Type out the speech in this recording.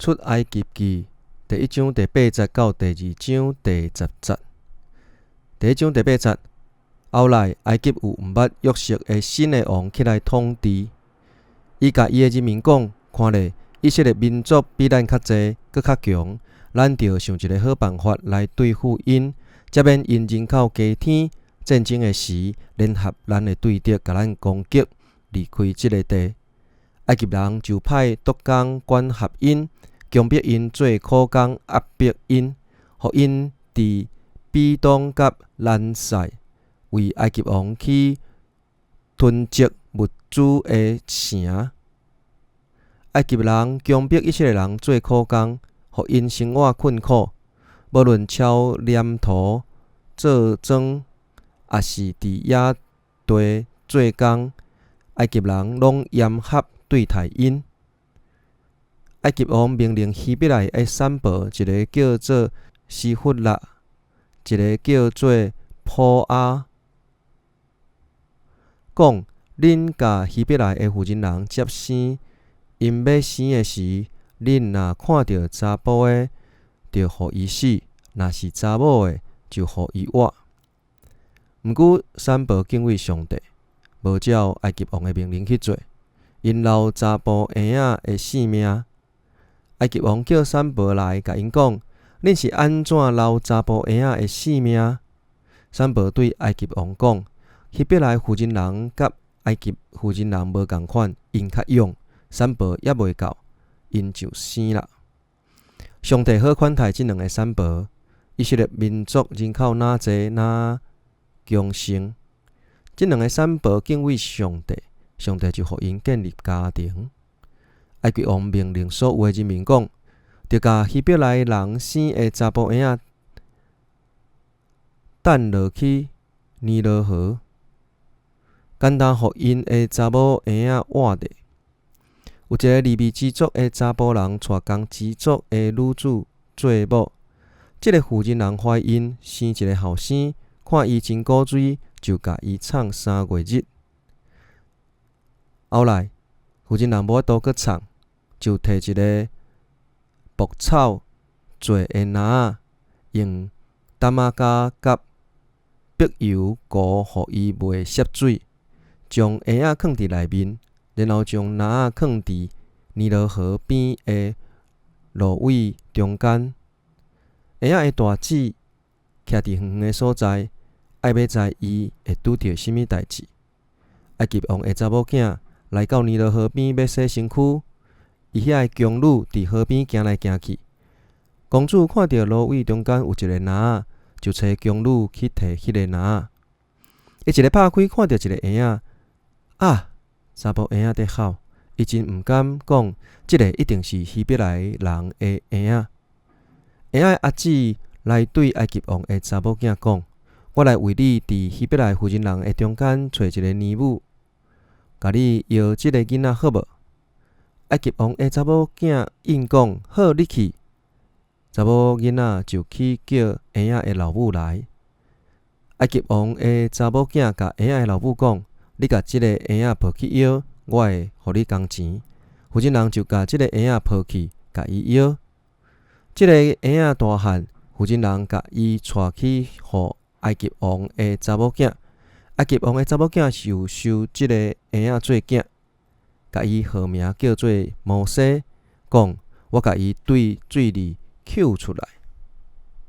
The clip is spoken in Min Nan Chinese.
出埃及記第一章第八節到第二章第十節。第一章第八節，後來埃及有毋捌約瑟的新的王起來統治，伊共伊的人民講：看咧，以色列民族比咱較濟，閣較強，咱著想一个好辦法來對付𪜶，才免𪜶人口加添，戰爭的時聯合咱的對敵，共咱攻擊，離開這个地。埃及人就派督工管轄𪜶，強迫𪜶做苦工，壓迫𪜶，予𪜶佇比東佮蘭塞為埃及王去囤積物資的城。埃及人強迫以色列人做苦工，予𪜶生活困苦，無論敲黏土、做磚，抑是佇野地做工，埃及人攏嚴合對待𪜶。埃及王命令希伯來的產婆，一个叫做施弗拉，一个叫做普阿，講：恁共希伯來的婦人人接生，𪜶欲生的時，恁若看著查埔的，就予伊死；若是查某的，就予伊活。毋過產婆敬畏上帝，無照埃及王的命令去做，𪜶留查埔嬰仔的性命。埃及王叫產婆來，共𪜶講：恁是按怎留查埔嬰仔的性命？產婆對埃及王講：希伯來婦人人佮埃及婦人人無仝款，𪜶較勇，產婆猶未到，𪜶就生啦。上帝好款待這兩个產婆，以色列民族人口若濟若強盛。這兩个產婆敬畏上帝，上帝就予𪜶建立家庭。埃及王命令所有的人民講：著共希伯來人生的查埔嬰仔擲落去尼羅河，簡單予𪜶的查某嬰仔活著。有一个利未支族的查埔人，娶仝支族的女子做某。這个婦人人懷孕，生一个後生，看伊真古錐，就共伊藏3月日。後來，婦人人無法度閣藏，就提一个牧草做的籃仔，用澹仔膠佮柏油糊予伊袂澀水，將嬰仔囥佇內面，然後將籃仔囥佇尼羅河邊的蘆葦中間。嬰仔的大姊徛佇遠遠的所在，愛欲知伊會拄著啥物代誌。埃及王的查某囝來到尼羅河邊欲洗身軀，伊遐的宮女佇河邊行來行去。公主看著蘆葦中間有一个籃仔，就揣宮女去提彼个籃仔。伊一个拍開，看著一个嬰仔，啊！查埔嬰仔佇哭，伊真毋甘，講這个一定是希伯來人的嬰仔。嬰仔的阿姊來對埃及王的查某囝講：我來為你佇希伯來婦人人的中間揣一个奶母，共你搖這个囡仔好無？埃及王的查某囝應講：好，你去。查某囡仔就去叫嬰仔的老母來。埃及王的查某囝共嬰仔的老母講：你共這个嬰仔抱去搖，我會予你工錢。婦人人就共這个嬰仔抱去，共伊搖。這个嬰仔大漢，婦人人共伊帶去予埃及王的查某囝。埃及王的查某囝就收這个嬰仔做囝，共伊號名叫做摩西，講：我共伊對水裡抾出來。